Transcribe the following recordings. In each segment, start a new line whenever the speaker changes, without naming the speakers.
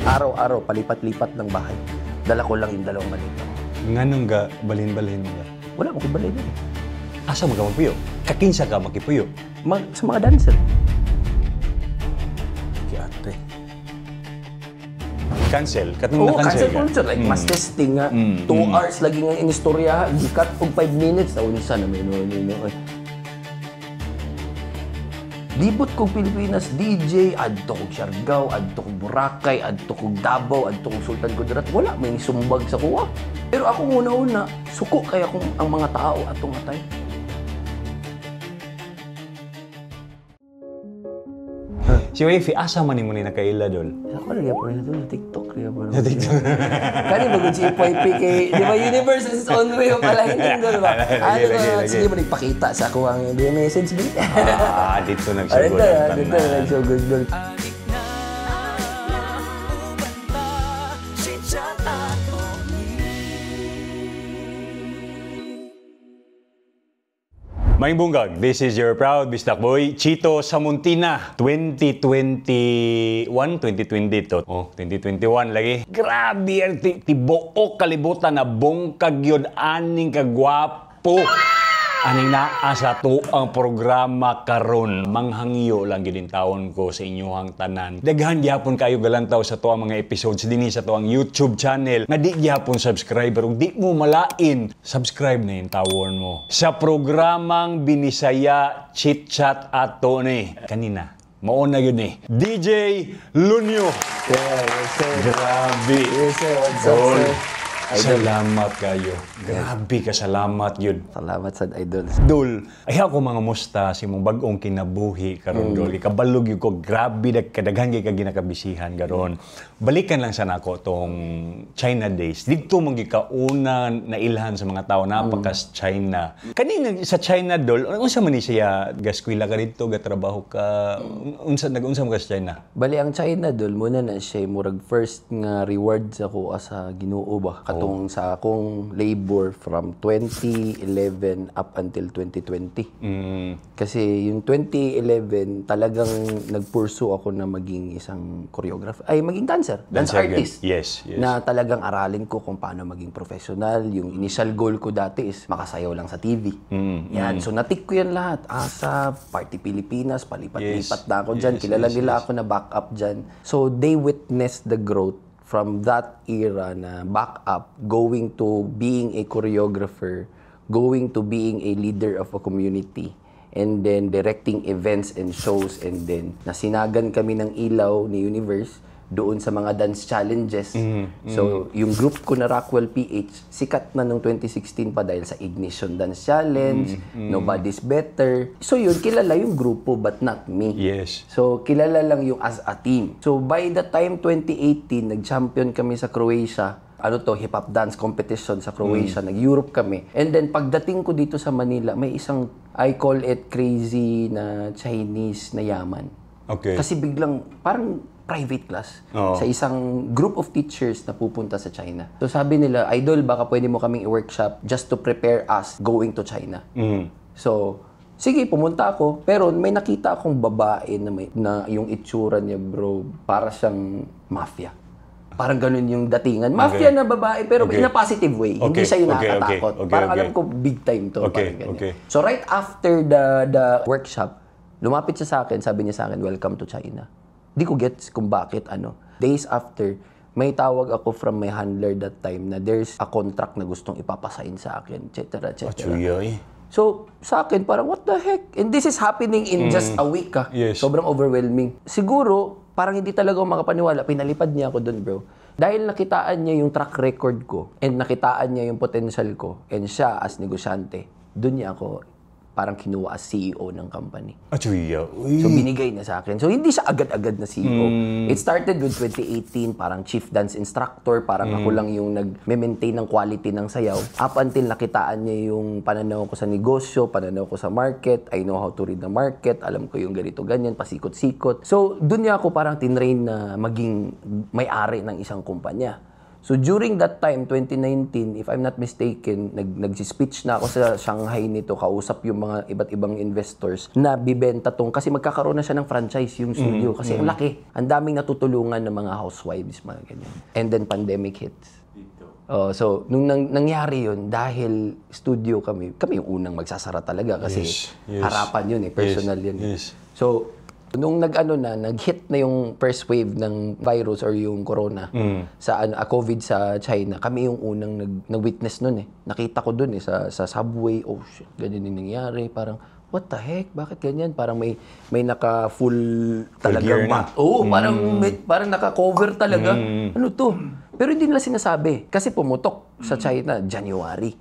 Araw-araw, palipat-lipat ng bahay. Dala ko lang yung dalawang maleta ko.
Nganong ga balhin-balhin mo ga?
Wala mo kibalay din.
Asa mo ka magpuyo? Kakinsa ka makipuyo?
Sa mga dancer.
Ki ate. Cancel? Katong
Oo,
na-cancel
cancel
ka?
culture. Like, mass testing nga. 2 hours lagi nga inistorya. Gikat og 5 minutes. Naunsa na may no, no, no. Libot kog Pilipinas, DJ, adto kog Siargao, adto kog Boracay, adto kog Davao, adto kog Sultan Kudarat. Wala may nisumbag sa kuha. Pero ako una-una, suko kaya kung ang mga tao atong atay.
Si Wavy, asa man nimo ni nakaila, dol?
Ako lagi po na ito, TikTok lagi po. Sa TikTok. Kani ba kung si FYP kay, di ba, universe is its own way of aligning doon ba?
Lagi,
Ano
lagi,
ba,
lagi.
sige mo nagpakita sa ako ang hindi message ba?
Ah, dito nagsugod
Dito,
ang
dito
tanan.
nagsugod doon.
Adik na uban ta Chit-chat ato ni.
Maayong buntag, this is your proud Bisdak Boy, Chito Samontina, 2021, 2022. Oh, 2021 lagi. Grabe, ang tibuok kalibutan na bungkag yun, aning kagwapo. Aning naa sa ang programa karon, manghangyo lang gyud taon ko sa inyohang tanan. Daghan gyapon kayo galantaw sa tuang mga episodes dinhi sa tuang YouTube channel nga di gyapon subscriber ug di mo malain, subscribe na yung tawon mo. Sa programang Binisaya Chit Chat ato ni kanina. Mao na yun ni DJ Loonyo.
Yeah, yes sir.
Grabe.
Yes sir, what's up,
Dol.
sir? Idol.
Salamat kayo. Grabe ka salamat yun.
Salamat sa idol.
Dol, ay ako mga musta sa imong bag-ong kinabuhi karon, Dol. Kabalog yun ko, grabe kadaghan kay ka ginakabisihan karon. Balikan lang sa nako tong China days. Didto man gyud ka una nailhan sa mga tao napakas China. Kanina sa China, Dol, unsa man ni siya, gaskwela ka didto, gatrabaho ka, unsa nag-unsa man ka sa China?
Bali ang China, dol, muna na siya murag first nga reward sa ko sa Ginoo ba katong sa akong labor from 2011 up until 2020. Kasi yung 2011 talagang nagpursue ako na maging isang choreographer, ay maging dancer, dance
Dancer,
artist. Na talagang aralin ko kung paano maging professional. Yung initial goal ko dati is makasayaw lang sa TV. Yan. So natik ko yan lahat. Asa, Party Pilipinas, palipat-lipat na ako dyan. Kilala nila ako na backup dyan. So they witnessed the growth from that era na backup, going to being a choreographer, going to being a leader of a community, and then directing events and shows, and then nasinagan kami ng ilaw ni Universe doon sa mga dance challenges. So, yung group ko na Rockwell PH, sikat na nung 2016 pa dahil sa Ignition Dance Challenge, Nobody's Better. So yun, kilala yung grupo but not me. So, kilala lang yung as a team. So, by the time 2018, nag-champion kami sa Croatia. Ano to, hip-hop dance competition sa Croatia. Nag-Europe kami. And then, pagdating ko dito sa Manila, may isang, I call it crazy na Chinese na yaman. Kasi biglang, parang private class sa isang group of teachers na pupunta sa China. So sabi nila, "Idol, baka pwede mo kaming i-workshop just to prepare us going to China." So, sige, pumunta ako. Pero may nakita akong babae na yung itsura niya, bro, para siyang mafia. Parang ganun yung datingan. Mafia na babae, pero in a positive way. Hindi siya yung nakakatakot. Parang alam ko, big time to. Parang ganyan. So right after the workshop, lumapit siya sa akin, sabi niya sa akin, "Welcome to China." Di ko gets kung bakit ano. Days after, may tawag ako from my handler that time na there's a contract na gustong ipapasign sa akin, et cetera, et cetera.
Chuya eh.
So, sa akin, parang what the heck? And this is happening in just a week, ah. Sobrang overwhelming. Siguro, parang hindi talaga ako makapaniwala. Pinalipad niya ako dun, bro. Dahil nakitaan niya yung track record ko and nakitaan niya yung potential ko and siya as negosyante, dun niya ako parang kinuha as CEO ng company.
Ah, chuya. Uy.
So, binigay niya sa akin. So, hindi siya agad-agad na CEO. It started with 2018, parang chief dance instructor, parang ako lang yung nag-maintain ng quality ng sayaw. Up until nakitaan niya yung pananaw ko sa negosyo, pananaw ko sa market, I know how to read the market, alam ko yung ganito, ganyan, pasikot-sikot. So, dun niya ako parang tinrain na maging may-ari ng isang kumpanya. So during that time, 2019, if I'm not mistaken, nag-speech na ako sa Shanghai nito, kausap yung mga iba't ibang investors na bibenta tong, kasi magkakaroon na siya ng franchise yung studio. Kasi ang laki. Ang daming natutulungan ng mga housewives, mga ganyan. And then pandemic hits. Oh, so nung nangyari yun, dahil studio kami, kami yung unang magsasara talaga kasi harapan yun eh, personal yun eh. So, nung nag-ano na, nag-hit na yung first wave ng virus or yung corona sa ano, COVID sa China, kami yung unang nag-witness nun eh. Nakita ko dun eh sa subway, oh shit, ganyan yung nangyari, parang what the heck? Bakit ganyan? Parang may naka full talaga
gear na.
Oo, parang parang naka-cover talaga. Ano to? Pero hindi nila sinasabi kasi pumutok sa China January.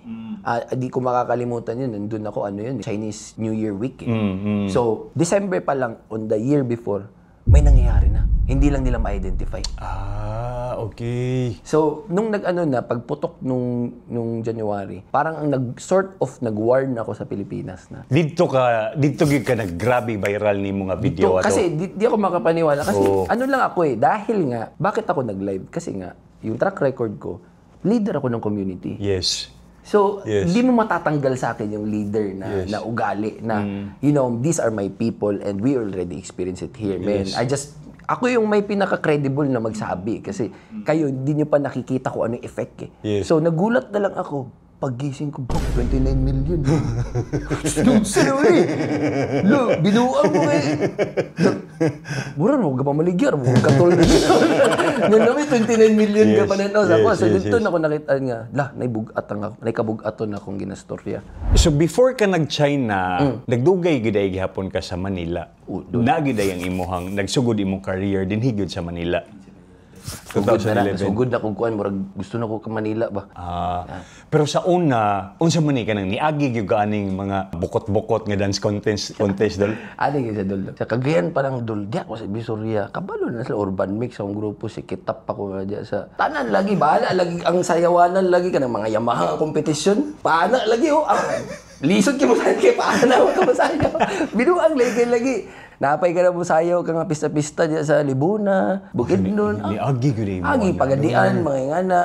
Ah, di ko makakalimutan yun. Nandun ako, ano yun, Chinese New Year week eh. So, December pa lang, on the year before, may nangyayari na. Hindi lang nila ma-identify. So, nung nag-ano na, pagputok nung January, parang ang nag, sort of nag-warn ako sa Pilipinas na.
Didto gyud ka naggrabe viral ni mga video
To,
ato.
Kasi di ako makapaniwala. Kasi ano lang ako eh, dahil nga, bakit ako nag-live? Kasi nga, yung track record ko, leader ako ng community. So, hindi mo matatanggal sa akin yung leader na, na ugali na, these are my people and we already experience it here, man. Ako yung may pinaka-credible na magsabi kasi kayo, hindi nyo pa nakikita kung ano yung effect eh. So, nagulat na lang ako. Paggising ko, bro, 29 million. Sino eh? Lo, binuang mo eh. Mura mo, gapamaligyar mo, katol na dito. Nga namin, 29 million ka pa na sa ako. So, dito na ako nakita nga, lah, naikabugaton akong ginastorya.
So before ka nag-China, nagdugay gyud ay gihapon ka sa Manila.
Oo.
Na gyud ay ang imuhang nagsugod imong career dinhi gyud sa Manila.
Sugod na,
2011.
sugod na kung kuan, murag gusto na ko ka Manila ba.
Ah, pero sa una, unsa man ni ka nang niagi gyud ka aning mga bukot-bukot nga dance contest contest, dol?
Ano gyud sa dol? Sa Cagayan pa lang, dol, di ako sa Divisoria. Kabalo na sila Urban Mix akong grupo, si Kitap ako nga diya sa tanan lagi, bahala lagi ang sayawanan lagi kanang mga Yamaha ang competition. Paana lagi oh. Ang, lisod kay mo kay paana mo ka masayaw. Binuang lagi lagi. Napay ka na mo sayaw ka nga pista-pista diya sa Libuna, Bukidnon.
Niagi gyud ay mo.
Agi Pagadian, mga ingana,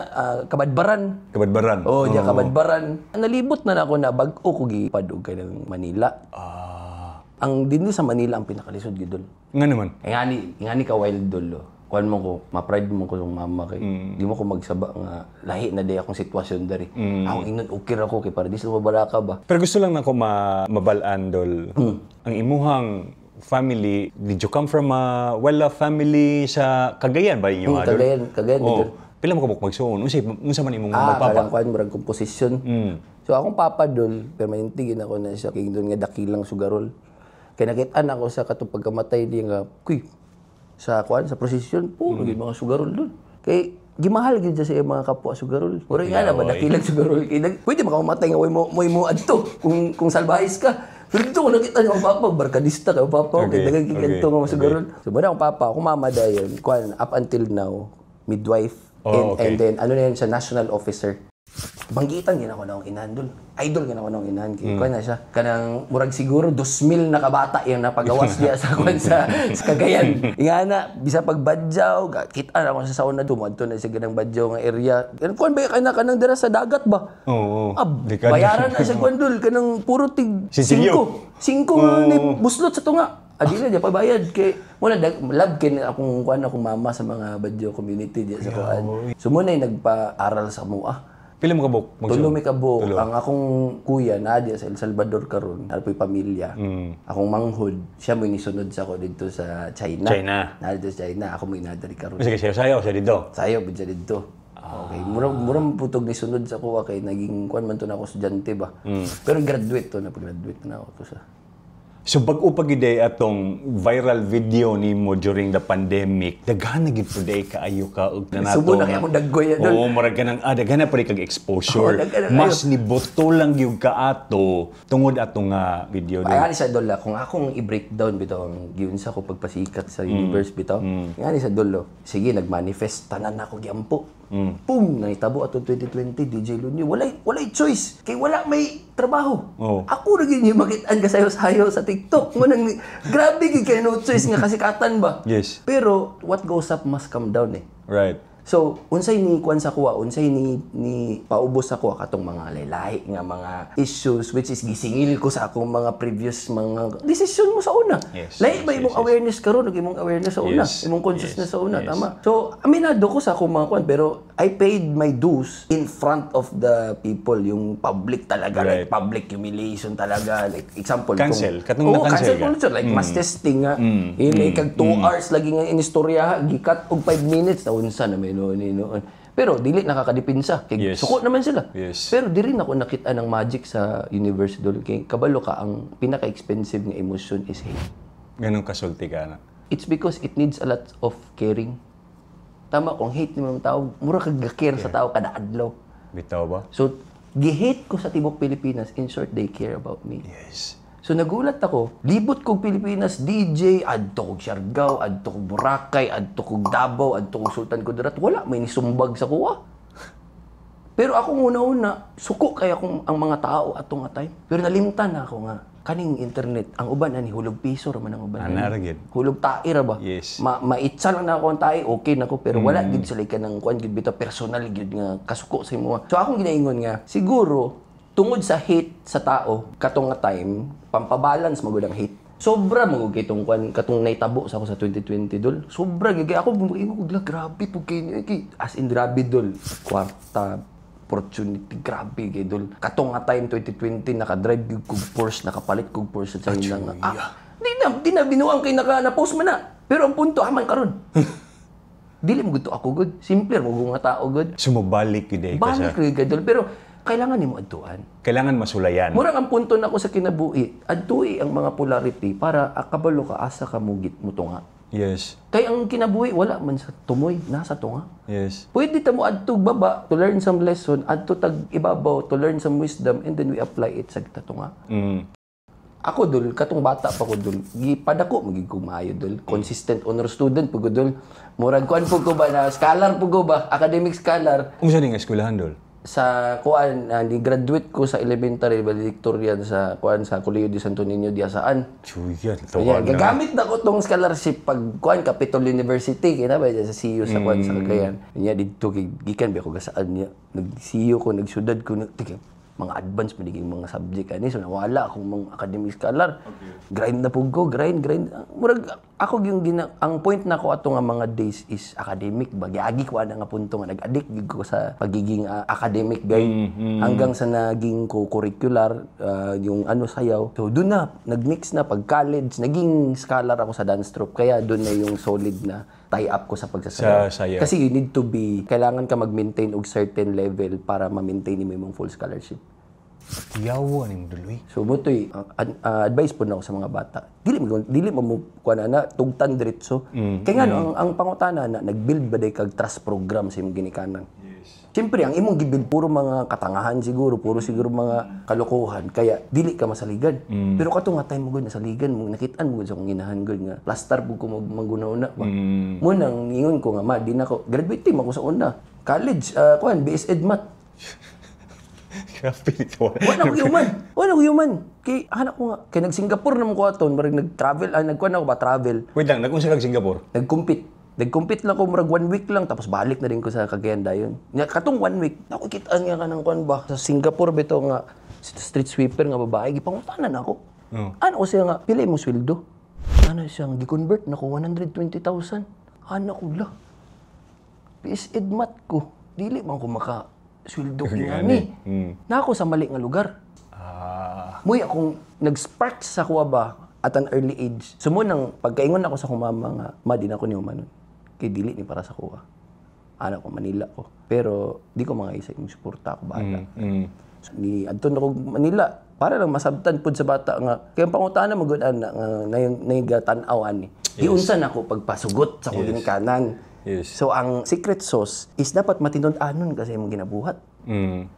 Kabadbaran.
Kabadbaran.
Oh, diya Kabadbaran. Nalibot na ako na bag-o ko gipadog kay ng Manila. Ang dinhi sa Manila ang pinakalisod gyud, dol.
Nga naman.
Ingani ka wild, dol. Oh. Kuan mo ko, ma-pride mo ko yung mama kay. Di mo ko magsaba nga lahi na day akong sitwasyon dari. Ako ingnon okay ra ko kay para di sila mabalaka ba.
Pero gusto lang nako mabalaan, dol. Ang imuhang family, did you come from a well-off family sa Cagayan ba inyo? Dol?
Cagayan, Cagayan,
Oh.
dol.
Pila mo kabuk magsuon? Unsa man imong
Ah,
magpapa?
kanang kuan murag komposisyon. So akong papa, dol, permanente gid ako na siya kay doon nga dakilang sugarol. Kay nakit-an ako sa katong pagkamatay niya nga, kuy, sa kuan sa prosesyon puro gid mga sugarol dol. Kay gimahal gid siya sa iyang mga kapwa sugarol. Murag nga na ba dakilang sugarol kay pwede makamatay nga way mo mo adto kung salbahis ka. Pero dito ko nakita niya ang papa, barkadista kay papa ko, kay daghan kay adto nga mga sugarol. So muna akong papa, akong mama dayon, kuan up until now midwife. And then ano na yun siya, national officer. Banggitan gid ako na akong inahan, dol. Idol gid ako na akong inahan. Kay kuan na siya. Kanang murag siguro 2,000 na kabata yang napagawas niya sa kuan sa Cagayan. Ingana bisa pag Badjao, kita na ako sa sauna muadto na siya ganang Badjao nga area. Kanang kuan ba kana kanang dira sa dagat ba?
Oo.
Ah,
Di ka-
bayaran na siya kuan, dol, kanang puro tig
Sisilyo.
singko. Singko nga ni buslot sa tunga. Adi na di pa bayad kay wala love kay akong kuan akong mama sa mga Badjao community diya sa kuan. So mo na yung nagpa-aral sa mua.
Pila mo kabuk magsuon?
Tulo mi kabuok.
Tulo.
Ang akong kuya naa diya sa El Salvador karon, naa po'y pamilya. Akong manghod, siya mo'y nisunod sa ako didto sa China.
China.
Naa didto sa China, ako mo'y nadari karon.
Sige, sayo sayo sa dito.
Sayo pud siya didto. Okay, murag putog ni sunod sa kuha kay naging kuan man to na ako estudyante ba. Pero graduate to, napag-graduate na ako to sa.
So bag-o pa gid ay atong viral video nimo during the pandemic, daghan na gid pud ay kaayo ka og nanato.
Subo na kay akong daggoy, dol.
Oo, murag ka nang daghan na pud kag exposure.
Oo, daghan na kayo.
Mas nibuto lang gyud ka ato tungod atong nga video, dol.
Ay, ani sa dol, ah, kung akong i-breakdown bitaw ang giunsa ko pagpasikat sa universe bitaw. Ngani sa dol, oh. Sige, nagmanifest tanan ako giampo. Boom, nahitabo atong 2020 DJ Loonyo. Walay choice kay wala may trabaho. Ako ra gyud yung makit-an ka sayo-sayo sa TikTok. Mo nang grabe gyud kay no choice nga kasikatan ba. Pero what goes up must come down eh. So, unsay ni kuan sa kuha, unsay ni paubos sa kuha katong mga lahi nga mga issues, which is gisingil ko sa akong mga previous mga decision mo sa una. Lahi ba imong awareness karon ug imong awareness sa una, imong consciousness sa una, tama. So, aminado ko sa akong mga kuan, pero I paid my dues in front of the people, yung public talaga, like public humiliation talaga. Like example,
Cancel. Katong
Oo,
na-cancel
cancel
ka.
culture, like mass testing nga. Yun, kag 2 hours lagi nga inistorya, gikat og 5 minutes na unsa na may noon ni noon. Pero dili nakakadipinsa kay suko naman sila. Pero diri na ko nakita ng magic sa universe, dol, kay kabalo ka ang pinaka-expensive nga emotion is hate.
Ganun kasulti ka na.
It's because it needs a lot of caring. Tama, kung hate ni mga tao, mura kag ga-care sa tao kada adlaw.
Bitaw ba?
So, gi-hate ko sa tibok Pilipinas. In short, they care about me. So nagulat ako, libot kog Pilipinas, DJ, adto kog Siargao, adto kog Boracay, adto kog Davao, adto kog Sultan Kudarat, wala may nisumbag sa kuha. Pero ako una-una, suko kaya kung ang mga tao ato nga time. Pero nalimtan na ako nga, kaning internet, ang uban ani hulog piso ra man ang uban.
Ana ra gyud.
Hulog tae ra ba?
Yes.
Maitsa lang na ako ang tae, okay na ko, pero wala gid sila kanang kuan gid bitaw, personal gid nga kasuko sa imo. So akong ginaingon nga, siguro tungod sa hate sa tao katong nga time, pampabalance magud ang hate. Sobra mo kay tong kuan katong naitabo sa ako sa 2020, dol. Sobra gyud kay ako ingon ko, "Gla, grabe pud kay ni kay," as in grabe, dol. Kwarta, opportunity, grabe kay, dol. Katong nga time 2020, naka-drive gyud kog Porsche, nakapalit kog Porsche sa China nga. Ah, di na binuang kay naka na post man na. Pero ang punto aman karon. Dili mo gud to ako gud. Simple mo gud nga tao gud.
Sumubalik gyud eh ka sa
Balik gyud ka, dol, pero kailangan nimo adtuan.
Kailangan masulayan.
Murang ang punto nako sa kinabuhi, adtui ang mga polarity para akabalo ka asa ka mugit mo tunga. Kay ang kinabuhi wala man sa tumoy, nasa tunga. Pwede ta mo adto baba to learn some lesson, adto tag ibabaw to learn some wisdom, and then we apply it sa tatunga. Ako, dol, katong bata pa ko, dol, gipadako magig ko maayo, dol. Consistent honor student pud ko, dol. Murag kuan pud ko ba na scholar pud ko ba, academic scholar.
Unsa ni nga eskwelahan, dol?
Sa kuan, ni graduate ko sa elementary valedictorian sa kuan sa Colegio de Santo Niño de Jasaan.
Chuyan,
Ayan,
tuwan na.
Gagamit na ko tong scholarship pag kuan Capitol University kay na ba sa CU sa kuan sa Cagayan. Nya didto kay gikan ba ko gasaan niya. Nag-CU ko, nagsyudad ko, nag tika, mga advance man yung mga subject ani, so nawala akong mga academic scholar. Grind na pug ko, grind, grind. Murag ako yung gina, ang point na ko ato nga mga days is academic ba. Giagi ko ana nga punto nga nag-addict gyud ko sa pagiging academic guy hanggang sa naging ko curricular yung ano, sayaw. So doon na nagmix na pag college, naging scholar ako sa dance troupe, kaya doon na yung solid na tie up ko sa pagsasayaw.
Sa sayaw.
Kasi you need to be, kailangan ka mag-maintain og certain level para ma-maintain mo imong full scholarship.
Yawa ni mo, dol uy.
So mo to'y advice po na ako sa mga bata. Dili mo kuan na tugtan diretso. Kay ngano ang pangutana na nag-build ba day kag trust program sa imong ginikanan?
Yes.
Siyempre, ang imong gibuild puro mga katangahan siguro, puro siguro mga kalokohan, kaya dili ka masaligan. Pero kato nga time mo gud nasaligan mo, nakitaan mo gud sa akong ginahan gud nga plaster pud ko mag mangguna-una ba. Mo nang ingon ko nga ma, di na ko graduate team ako sa una. College, kuan BS Ed Math.
Grabe nito.
Wala ko human. Wala ko human. Kay anak ko nga kay nag-Singapore naman ko aton, marag nag-travel, nagkuan ako ba travel.
Wait lang, nag-unsa kag Singapore?
Nag-compete. Nag-compete lang ko murag one week lang, tapos balik na din ko sa Cagayan dayon. Nya katong one week, ako kitaan nga kanang kuan ba sa Singapore bitaw nga street sweeper nga babae, gipangutanan ako. Ano ko siya nga, "Pila mo sweldo?" Ano siyang gi-convert na ko 120,000. Ano ko la. BS Ed Math ko. Dili man ko maka sweldo ko nga ni. Na ako sa mali nga lugar. Muy akong nag-spark sa kuha ba at an early age. So mo nang pagkaingon ako sa akong mama nga, "Ma, di na ako ni humanon. Kay dili ni para sa kuha. Ana ko, Manila ko. Pero di ko mga isa yung suporta ako, bahala." So, ni adto na ko Manila para lang masabtan pud sa bata nga kay ang pangutana magud ana nga nayon tan-aw ani. Giunsa na ako pagpasugot sa akong ginikanan. So ang secret sauce is dapat matinud-anon kasi imong ginabuhat.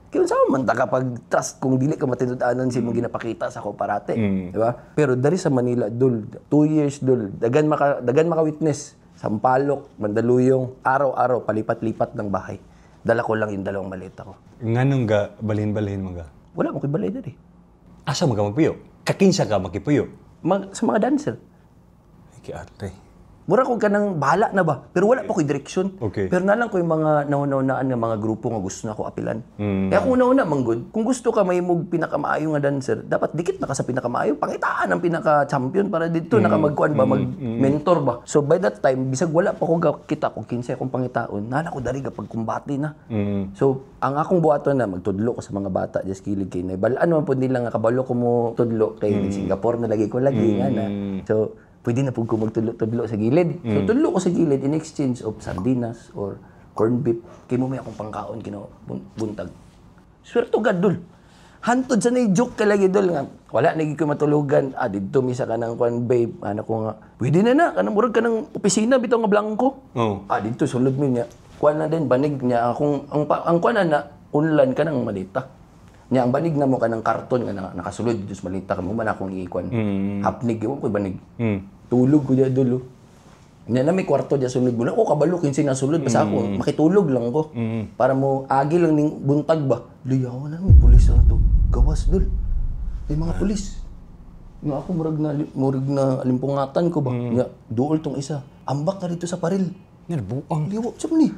Kaya unsa man ta kapag trust kung dili ka matinud-anon sa imong ginapakita sa ako parate, di ba? Pero dari sa Manila, dul, 2 years, dul, dagan maka witness. Sampaloc, Mandaluyong, araw-araw palipat-lipat ng bahay. Dala ko lang yung dalawang maleta ko.
Nganong ga balhin-balhin man ka?
Wala mo ko'y balay diri.
Asa man ka magpuyo? Kakinsa ka makipuyo?
Sa mga dancer.
Ay, kay ate.
Mura ko kanang bahala na ba? Pero wala pa ko'y direksyon. Pero nalang ko yung mga nauna-unaan nga mga grupo nga gusto na ko apilan. Kaya kung una-una man gud, kung gusto ka mahimog pinakamaayo nga dancer, dapat dikit na ka sa pinakamaayo, pangitaan ang pinaka-champion para dito na ka magkuan ba, mag-mentor ba. So by that time, bisag wala pa ko kita kung kinsay akong pangitaon, nana ko dari pagkumbate na. So ang akong buhaton na magtudlo ko sa mga bata just kilig kay na balaan man pud nila nga kabalo ko mo tudlo kay Singapore na lagi ko lagi nga na. So pwede na pud ko magtudlo-tudlo sa gilid. So tudlo ko sa gilid in exchange of sardinas or corned beef. Kay mo may akong pangkaon kino buntag. Swear to God, dul. Hantod sa nay joke ka lagi, dol, nga wala na ko matulugan. Ah, didto mi sa kanang kwan, babe. Ano ko nga, pwede na na kanang murag kanang opisina bitaw nga blanco. Ah, didto sulod mi niya. Kwan na din banig niya akong ang kwan na na unlan kanang malita. Nya ang banig na mo kanang karton nga nakasulod dito sa malita kamo man akong iikuan. Hapnig ko banig. Tulog ko diya dulo. Nya na may kwarto diya sulod mo na ako kabalo kinsay nasulod basta ako makitulog lang ko. Para mo agi lang ning buntag ba. Luyaw na may pulis na to. Gawas dul. May mga pulis. Nga ako murag na alimpungatan ko ba. Nya duol tong isa. Ambak na dito sa paril.
Nga buang.
Liwa, sa ni?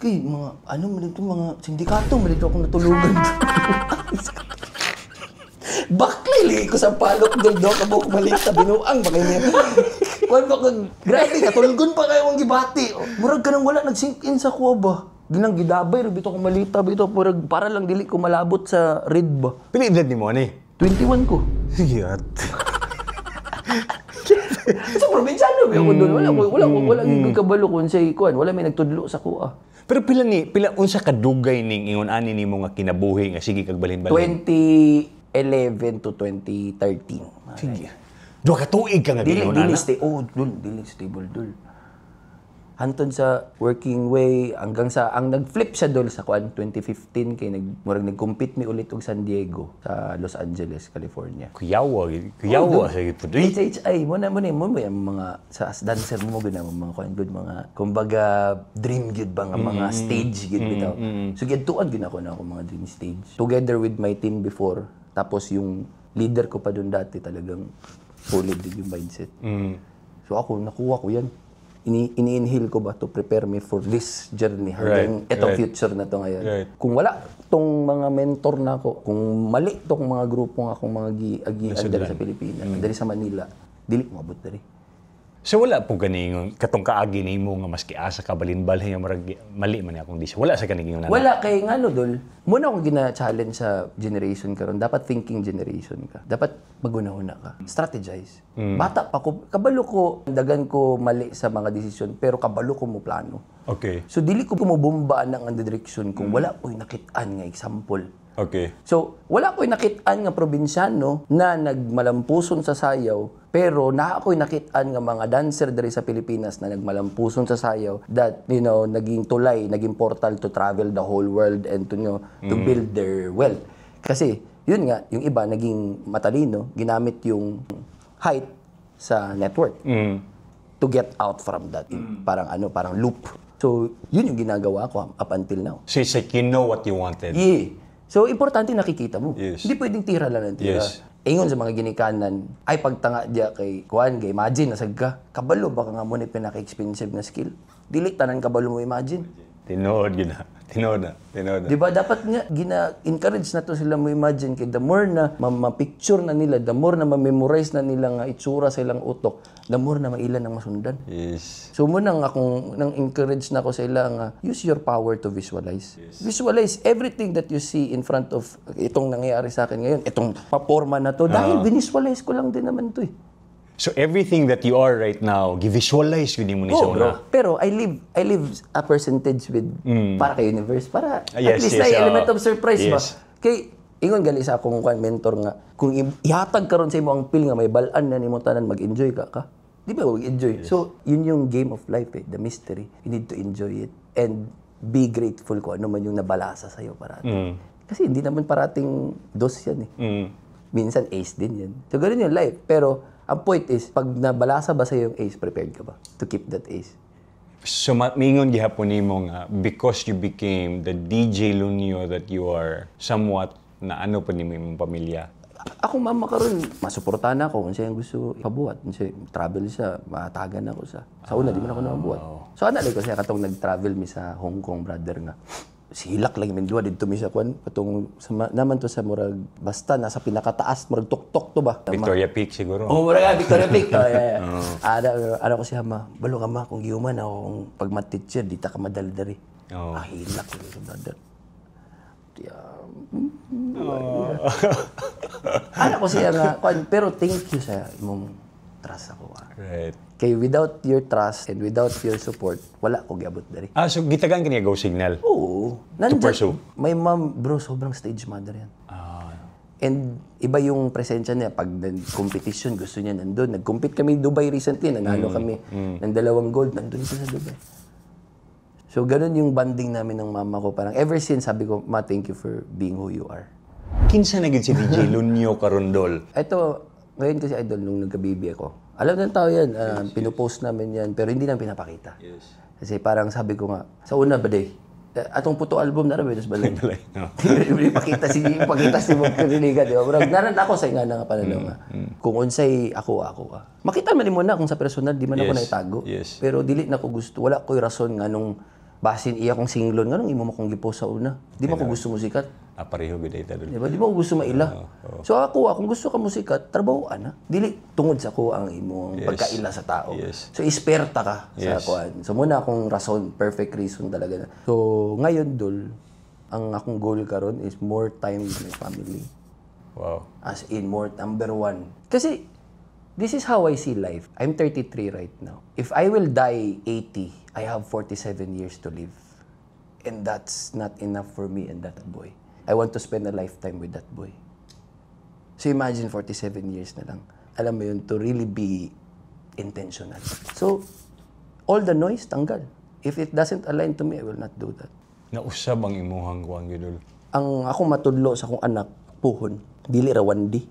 Kay mga ano man dito mga sindikato man dito akong natulugan. Baklay lagi ko sa palok dol do kabuk malita binuang ba kay niya. Kuan ba kag grabe katulgon pa kayo ang gibati. Murag ka nang wala nag-sink in sa kuwa ba. Ginang gidabay ra bitaw ko malita bitaw murag para lang dili ko malabot sa red ba.
Pila edad nimo ani?
21 ko.
Sige at.
Sa probinsyano ba ako doon? Wala ko kabalo kung sa kuan, wala may nagtudlo sa kuha.
Pero pila ni pila unsa kadugay ning ingon ani nimo nga kinabuhi nga sige kag balhin-balhin?
2011 to 2013.
Sige. Duha ka tuig ka nga
Dili
giingon
dili
ana.
stay oh dul dili stable dul. Hantod sa working way hanggang sa ang nag-flip siya dol sa kuan 2015 kay nag murag nag-compete mi ulit og San Diego sa Los Angeles, California.
Kuyawa, kuyawa sa gid pud.
HHI mo na mo yung mga sa as dancer mo gud na mga kuan gud mga kumbaga dream gud ba nga mga stage gud bitaw. So gidtuan gud ako na ako mga dream stage. Together with my team before, tapos yung leader ko pa doon dati talagang solid din yung mindset. So ako nakuha ko yan. Ini-inhale ko ba to prepare me for this journey hanggang etong future na to ngayon. Kung wala tong mga mentor na ako, kung mali tong mga grupo nga akong mga agian diri sa Pilipinas, diri sa Manila, dili ko maabot diri.
So wala po ganingon katong kaagi nimo nga maski asa ka balin-balhin nga murag mali man ni akong dis. Wala sa kaningon ana.
Wala kay ngano dol. Muna akong gina-challenge sa generation karon. Dapat thinking generation ka. Dapat maguna-una ka. Strategize. Bata pa ko, kabalo ko, dagan ko mali sa mga desisyon, pero kabalo ko mo plano. So dili ko mobomba ang direksyon kung wala ko'y nakit-an nga example. So, wala ko'y nakit-an nga probinsyano na nagmalampuson sa sayaw, pero naa ko'y nakit-an nga mga dancer diri sa Pilipinas na nagmalampuson sa sayaw that, naging tulay, naging portal to travel the whole world and to build their wealth. Kasi, yun nga, yung iba naging matalino, ginamit yung height sa network to get out from that. Parang ano, parang loop. So, yun yung ginagawa ko up until now.
So it's like you know what you wanted.
Yeah. So, importante nakikita mo. Hindi pwedeng tira lang ng tira. Ingon sa mga ginikanan, ay pagtanga diya kay Kuan, kay imagine, nasag ka. Kabalo, baka nga mo na pinaka-expensive na skill. Dili tanan kabalo mo imagine.
Tinuod gyud na. Tinuod na. Tinuod na.
Di ba? Dapat nga, gina-encourage na to sila mo imagine kay the more na ma-picture na nila, the more na ma-memorize na nila nga itsura sa ilang utok, the more na mailan ang masundan. So mo nang akong nang encourage na ko sa ila nga use your power to visualize. Visualize everything that you see in front of itong nangyayari sa akin ngayon, itong paporma na to dahil visualize ko lang din naman to eh.
So everything that you are right now, gi-visualize yun mo ni
Oh,
sa una.
bro. Pero I live a percentage with para kay universe para
Ah, yes,
at least na element of surprise ba. Kay ingon gali sa akong kwan mentor nga kung ihatag karon sa imo ang pill nga may bal-an na nimo tanan, mag-enjoy ka ka. Di ba mag-enjoy? So yun yung game of life eh, the mystery. You need to enjoy it and be grateful kung ano man yung nabalasa sa iyo parati. Kasi hindi naman parating dos yan eh. Minsan ace din yan. So ganun yung life. Pero ang point is, pag nabalasa ba sa yung ace, prepared ka ba to keep that ace?
So mingon gihapon nimo nga because you became the DJ Loonyo that you are, somewhat na ano pa nimo imong pamilya.
Ako mama karon masuportahan ako kung siya yung gusto ipabuhat. Kung siya travel siya, matagan ako sa una di man ako nakabuhat. So ana lang ko siya katong nag-travel mi sa Hong Kong, brother, nga. Silak lang min duha didto mi sa kwan katong sa, naman to sa murag basta nasa pinakataas, murag tuktok to ba?
Victoria Peak siguro.
Oh, murag Victoria Peak. Oh, yeah. Ana, ano ko siya, "Ma, balo ka ma, kung gihuman ako kung pag teacher di ta ka madal diri."
Oo.
Ah, hilak ko, brother. Yeah. Ana ko siya nga, kwan, pero thank you sa imong trust ako. Ah. Kay without your trust and without your support, wala ko giabot diri.
Ah, so gitagan kaniya go signal.
Oo. Nandyan,
pursue.
My mom, bro, sobrang stage mother yan. And iba yung presensya niya. Pag competition, gusto niya nandun. Nag-compete kami Dubai recently, nanalo kami ng dalawang gold. Nandun siya sa Dubai. So, ganun yung bonding namin ng mama ko. Parang ever since, sabi ko, "Ma, thank you for being who you are."
Kinsa na gid si DJ Lunyo karon, Dol?
Ito, ngayon kasi, idol, nung nagka-baby ako, alam ng tao yan, pinupost namin yan, pero hindi namin pinapakita. Kasi parang sabi ko nga, sa una ba day, eh, atong photo album na rin, balay.
Balay, no.
Pakita si Magkariliga, di ba? Murag, naran ako sa nga nga pananaw nga. Kung unsay ako, ako ah. Makita man mo na kung sa personal, di man ako naitago. Pero dili na ko gusto, wala ko'y rason nga nung basin iya kong singlon, nga nung imo mo kong gipost sa una. Di man ko gusto mo sikat.
Ah, pareho gid ay Dol.
Di ba? Di ba ko gusto maila? So ako, kung gusto ka musikat, trabahoan na. Dili tungod sa ako ang imong pagkaila sa tao. So esperta ka sa kuan. So muna akong rason, perfect reason talaga na. So ngayon, Dol, ang akong goal karon is more time with my family. As in, more number one. Kasi this is how I see life. I'm 33 right now. If I will die 80, I have 47 years to live. And that's not enough for me and that boy. I want to spend a lifetime with that boy. So imagine 47 years na lang. Alam mo yun, to really be intentional. So, all the noise, tanggal. If it doesn't align to me, I will not do that.
Nausab ang imuhang kuan gyud, Dol.
Ang ako matudlo sa akong anak, puhon, dili ra 1D.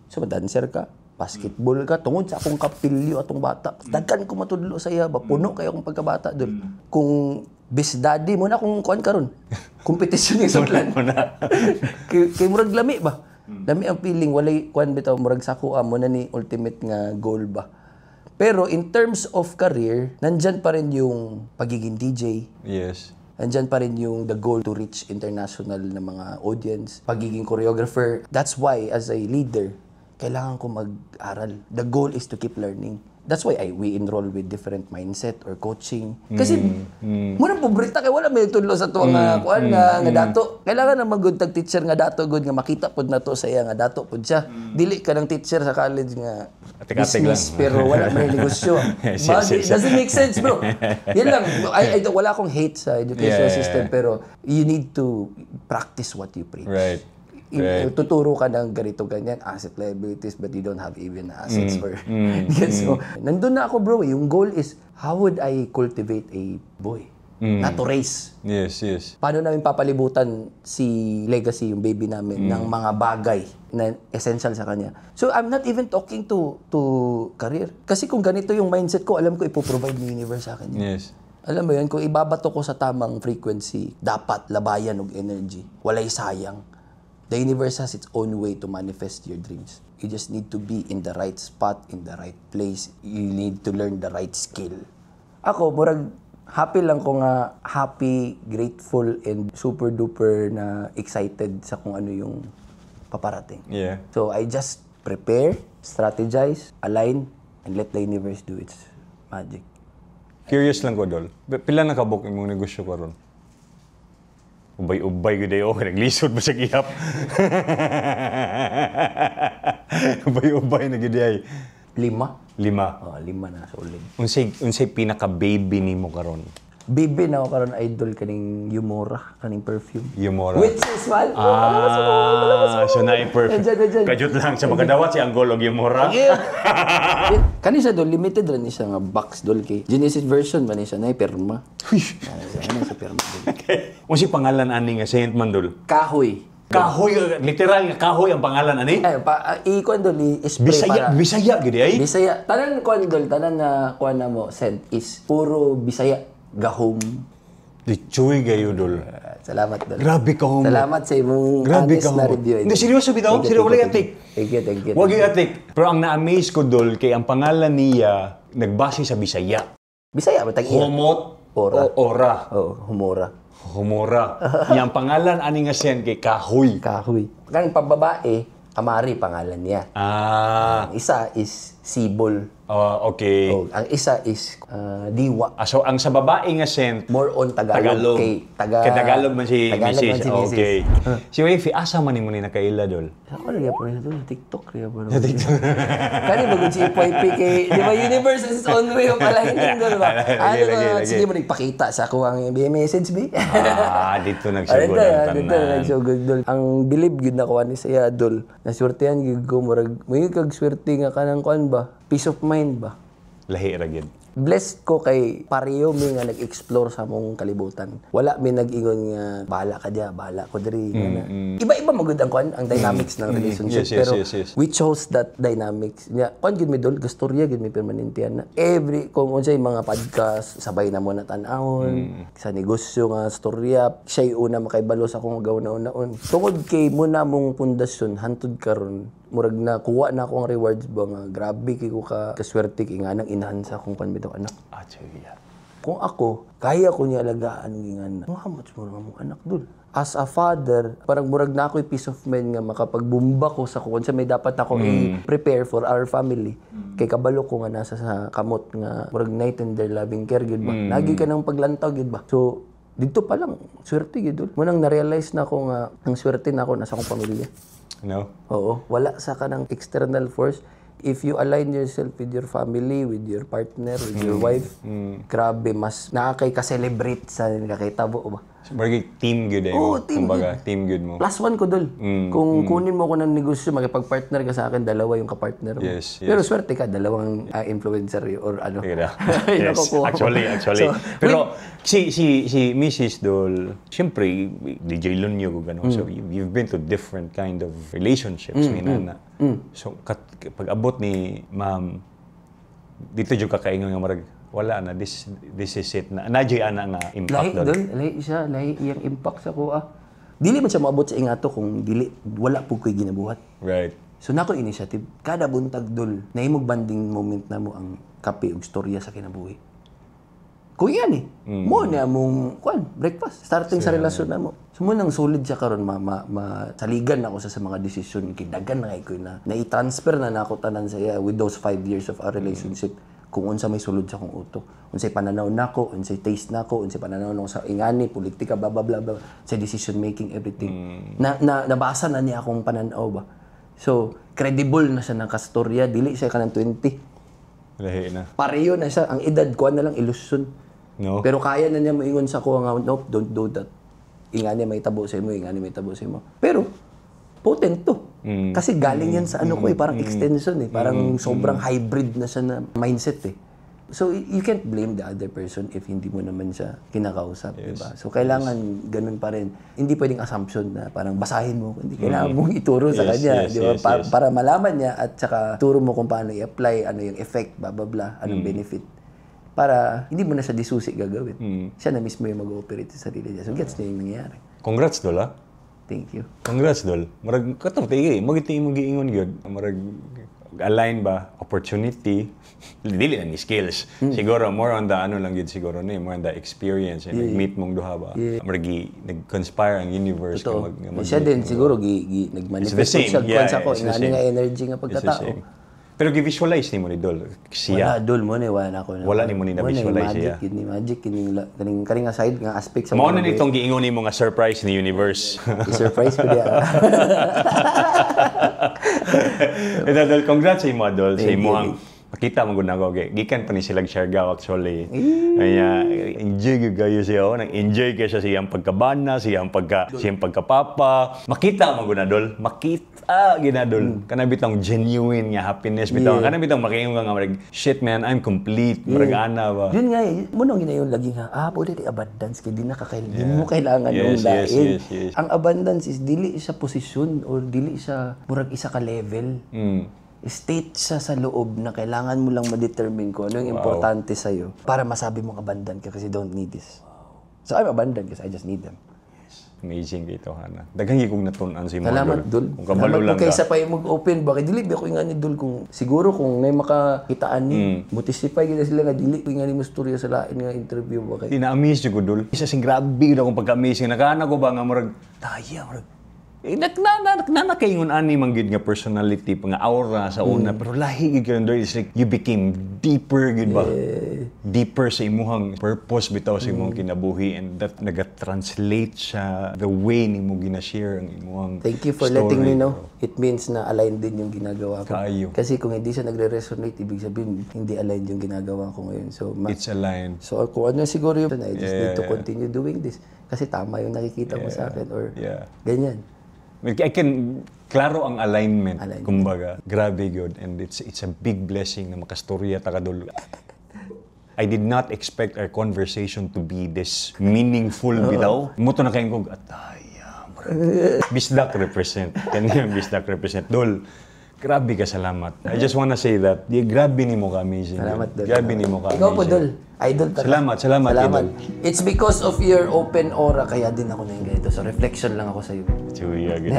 So, dancer ka, basketball ka, tungod sa akong kapilyo atong bata. Daghan ko matudlo sa iya ba, puno kayo akong pagkabata dul. Kung best daddy mo na kung kuan karon. Kompetisyon yung sudlan. Kay murag lami ba? Lami ang feeling, walay kuan bitaw, murag sa kuha mo na ni ultimate nga goal ba. Pero in terms of career, nandyan pa rin yung pagiging DJ. Nandyan pa rin yung the goal to reach international na mga audience, pagiging choreographer. That's why, as a leader, kailangan ko mag-aral. The goal is to keep learning. That's why we enroll with different mindset or coaching. Kasi, muna pobreta kay wala may tudlo sa tuwa nga kuan nga dato. Kailangan na magud tag teacher nga dato good nga makita pod na to sa iya nga dato pod siya. Dili ka ng teacher sa college nga
Atik-atik
business
lang.
pero wala may negosyo. Doesn't make sense, bro. Yan lang. Wala akong hate sa education system, pero you need to practice what you preach. Tuturo ka ng ganito ganyan, asset liabilities, but you don't have even assets for Gets mo? Nandun na ako, bro. Yung goal is, how would I cultivate a boy? Not to race.
Yes.
Paano namin papalibutan si legacy, yung baby namin, ng mga bagay na essential sa kanya? So, I'm not even talking to career. Kasi kung ganito yung mindset ko, alam ko ipoprovide ng universe sa akin yun. Alam mo yun, kung ibabato ko sa tamang frequency, dapat labayan og energy. Walay sayang. The universe has its own way to manifest your dreams. You just need to be in the right spot, in the right place. You need to learn the right skill. Ako, murag happy lang ko nga happy, grateful, and super duper na excited sa kung ano yung paparating. So I just prepare, strategize, align, and let the universe do its magic.
Curious lang ko, Dol. Pila na kabuk imong negosyo karon? Ubay-ubay gud ayo, naglisod ba sa gihap? Ubay-ubay na gid ay.
Lima.
Lima.
Oh, lima na solid.
Unsay pinaka baby nimo karon?
Baby na ako karon, idol, kaning Yumora, kaning perfume.
Yumora.
Which is mal.
Ah, so na perfect.
Nandiyan, nandiyan.
Kajut lang sa makadawat si Anggol og Yumora.
Kani siya dol, limited ra ni siya nga box, dol, kay Genesis version man ni siya na pirma.
Huy.
Ano sa pirma dol.
Unsay pangalan ani nga Saint Mandol?
Kahoy.
Kahoy, literal nga kahoy ang pangalan ani?
Ay, pa, i-kuan dol, i-spray
Bisaya,
para.
Bisaya gid ay.
Bisaya. Tanan kuan dol, tanan na kuan na mo scent is puro Bisaya. Gahom.
Di chuy gayo dol.
Salamat, Dol.
Grabe ka humot.
Salamat sa imong
Grabe
honest
ka
na
humot.
review.
Hindi, seryoso bitaw.
Thank you,
Seryoso,
thank
wala
you,
atik.
thank you, thank you.
Wag
Thank
yung
you.
atik. Pero ang na-amaze ko, Dol, kay ang pangalan niya, nagbase sa Bisaya.
Bisaya ba tag iya?
Humot
Ora.
o Ora.
Oo, humora.
Humora. Niya ang pangalan ani nga scent kay Kahoy.
Kahoy. Kanang pambabae, Amari pangalan niya.
Ah,
Ang isa is Sibol.
Ah, okay.
Oh, ang isa is Diwa.
Ah, so ang sa babae nga scent,
More on Tagalog.
Tagalog.
Kay taga,
Kay Tagalog man si
Tagalog
Mrs.
man si Mrs.
Okay. Si Wavy, asa man nimo ni nakaila, Dol?
Ako lagi po ito, TikTok rin po. Sa TikTok. Kani ba kung si FYP kay, di ba, universe has its own way of aligning doon ba?
Lagi,
Ano
lagi,
ba,
lagi.
sige mo nagpakita sa ako ang message, bi?
Ah, dito nagsugod
Dito,
ang
dito
tanan.
nagsugod, dol. Ang believe gyud na kuan ni siya, dol. Naswertehan gyud ko, murag may kag swerte nga kanang kuan ba? Peace of mind ba?
Lahi ra gyud.
Blessed ko kay pareho mi nga nag-explore sa among kalibutan. Wala mi nag-ingon nga bahala ka diya, bahala ko diri nga na. Iba-iba magud ang kuan, ang dynamics ng relationship, pero we chose that dynamics. Nya kuan gyud mi, dol, gastorya gyud mi permanente na. Every kung unsay mga podcast sabay na mo na tan-awon sa negosyo nga storya, siya una makaibalo sa akong gawon-naon. Tungod kay mo na mong pundasyon hantod karon, murag na kuha na ako ang rewards ba nga grabe kay ko ka kaswerte kay nga nang inahan sa akong kuan bitaw anak.
Ah, sige.
Kung ako, kaya ko niya alagaan ang anak. How much mo mong anak dul? As a father, parang murag na ako'y peace of mind nga makapagbumba ko sa kung sa may dapat ako i-prepare for our family. Kay kabalo ko nga nasa sa kamot nga murag night and their loving care gyud ba. Lagi ka nang paglantaw gyud ba. So, dito pa lang, swerte gyud dul. Munang na-realize na ako nga ang swerte na ako nasa akong pamilya.
No?
Oo, wala sa kanang external force. If you align yourself with your family, with your partner, with your wife, grabe, mas nakakay ka-celebrate sa nakakitabo ba?
So, murag team gyud eh.
Oo, team.
Kumbaga, team gyud mo.
Plus one ko dol. Kung kunin mo ko ng negosyo, makipag-partner ka sa akin, dalawa yung kapartner mo. Pero swerte ka, dalawang influencer or ano.
Sige na.
Yung
Yes,
nakukuha mo.
actually.
So,
Pero si Mrs. Dol, siyempre, DJ Lunyo ko gano'n. So, you've been to different kind of relationships, mm, nana. So, pag abot ni ma'am, dito jud ka kaingon nga marag, wala na, this is it na. Na ana nga impact
Lahi
dol.
dol, lahi siya, lahi iyang impact sa kuha. Dili man siya moabot sa ingato kung dili wala pud ko'y ginabuhat. So nako initiative kada buntag dol, nahimog bonding moment na mo ang kape ug storya sa kinabuhi. Kung yan eh, mo na mong kuan, breakfast, starting sa relasyon na mo. So mo nang solid siya karon ma, ma, ma saligan ako sa mga desisyon kay daghan na kay ko na na-transfer na nako tanan sa iya with those 5 years of our relationship kung unsa may sulod sa akong utok, unsay pananaw nako, unsay taste nako, unsay pananaw nako sa ingani, politika, blah blah blah, blah sa decision making, everything. Na, na nabasa na niya akong pananaw ba. So, credible na siya ng kastorya, dili siya kanang 20.
Lahi na.
Pareho na siya, ang edad ko na lang ilusyon.
No?
Pero kaya na niya moingon sa ko nga, "Nope, don't do that. Ingani may tabo sa imo, ingani may tabo sa imo." Pero potent to. Kasi galing yan sa ano ko eh, parang extension eh. Parang sobrang hybrid na siya na mindset eh. So you can't blame the other person if hindi mo naman siya kinakausap, di ba? So kailangan ganun pa rin. Hindi pwedeng assumption na parang basahin mo, hindi kailangan mong ituro sa kanya, di ba? Para malaman niya at saka turo mo kung paano i-apply, ano yung effect, blah blah blah, anong benefit. Para hindi mo na siya disusi gagawin. Siya na mismo yung mag-ooperate sa sarili niya. So gets niya yung nangyayari.
Congrats, Dol, ah.
Thank you.
Congrats, Dol. Murag, katong tigi, mo giti mo giingon gyud. Murag, align ba? Opportunity. Dili na ni skills. Siguro, more on the ano lang gyud siguro ni, more on the experience. And nag-meet mong duha ba? Murag, nag-conspire ang universe.
Totoo.
Nga
Siya din siguro gi
It's the
nag-manifest
same.
siya
Yeah,
sa ko
it's the
ingani
same.
nga energy nga
It's the
pagkatao.
same. Pero gi-visualize nimo ni Dol. Siya.
Wala dol mo ni wala na ako na.
Wala nimo ni na-visualize
magic
siya.
yun ni magic kining kaning kaning nga side nga aspect sa
Mao na
mga
nitong giingon nimo nga surprise ni universe.
I-surprise ko diya.
Ito, Dol, congrats sa imo, Dol. Sa
Thank you.
imo ang makita mo gud nako kay gikan pa ni sila Siargao actually. Kaya enjoy gyud kayo siya, oh. Nag-enjoy kay siya sa iyang pagkabana, sa iyang pagkapapa. Makita mo gud na, Dol. Makita gyud na, Dol. Kana bitong genuine nga happiness bitaw. Kana bitong makaingon ka nga marag, "Shit man, I'm complete." Murag ana ba.
Yun nga eh, mo nang ginayon lagi nga, pwede di abundance kay di na di mo kailangan ng lain. Ang abundance is dili sa posisyon or dili sa murag isa ka level. State siya sa loob na kailangan mo lang ma-determine kung ano yung importante sa'yo para masabi mong abundant ka kasi don't need this. So I'm abundant because I just need them.
Amazing dito, Hana. Daghan gyud kong natun-an sa imo.
Salamat, Dol.
Kung kabalo
Salamat
lang
po
ka.
Kaysa pa yung mag-open. Bakit dili ba ko nga ni Dol kung siguro kung nay makakitaan ni, mo-testify gid sila nga dili ko nga ni mo storya sa lain nga interview ba kay.
Di na-amaze jud ko, Dol. Isa sing grabe gud akong pagka-amazing. Nakaana ko ba nga murag taya murag eh, nak na nakaingon ani man gid nga personality pa nga aura sa una, pero lahi gid karon, Dol. It's like you became deeper gid ba, deeper sa imuhang purpose bitaw sa imong kinabuhi, and that naga-translate sa the way nimo gina-share ang imuhang
Thank you for
story,
letting me know.
bro.
It means na aligned din yung ginagawa ko.
Kaayo.
Kasi kung hindi siya nagre-resonate, ibig sabihin hindi aligned yung ginagawa ko ngayon. So,
It's aligned.
So kung ano siguro yun, I just need to continue doing this. Kasi tama yung nakikita mo sa akin or ganyan.
I can klaro ang alignment,
Alignment.
Kumbaga. Grabe gyud, and it's a big blessing na makastorya ta ka, Dol. I did not expect our conversation to be this meaningful bitaw. Mao to na kayo kong ataya. Bisdak represent. Kanya Bisdak represent. Dol, grabe ka, salamat. I just wanna say that. Di, grabe nimo ka amazing.
Salamat, Dol.
Grabe nimo ka
Ikaw po,
amazing.
Dol. Idol ta.
Salamat, salamat,
Salamat.
Idol.
It's because of your open aura kaya din ako naging ganito. So reflection lang ako sa iyo.
Chuya, gid.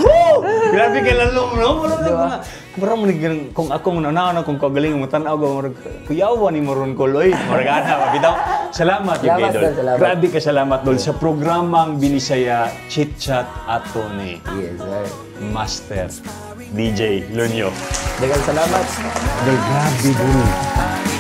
Woo! Grabe kay lalong, no? Wala na mga. Mura mo ni ganun, kung ako mo na kung kagaling mo tan-aw ko murag kuyawa ni mo ron ko oy. Murag ana ba bitaw. Salamat gyud
Salamat,
kay Dol.
Dol. Salamat.
Grabe ka salamat, Dol, sa programang Binisaya Chit Chat ato ni
Yes, sir.
Master DJ Lunyo.
Daghang salamat.
Dol, grabe, Dol.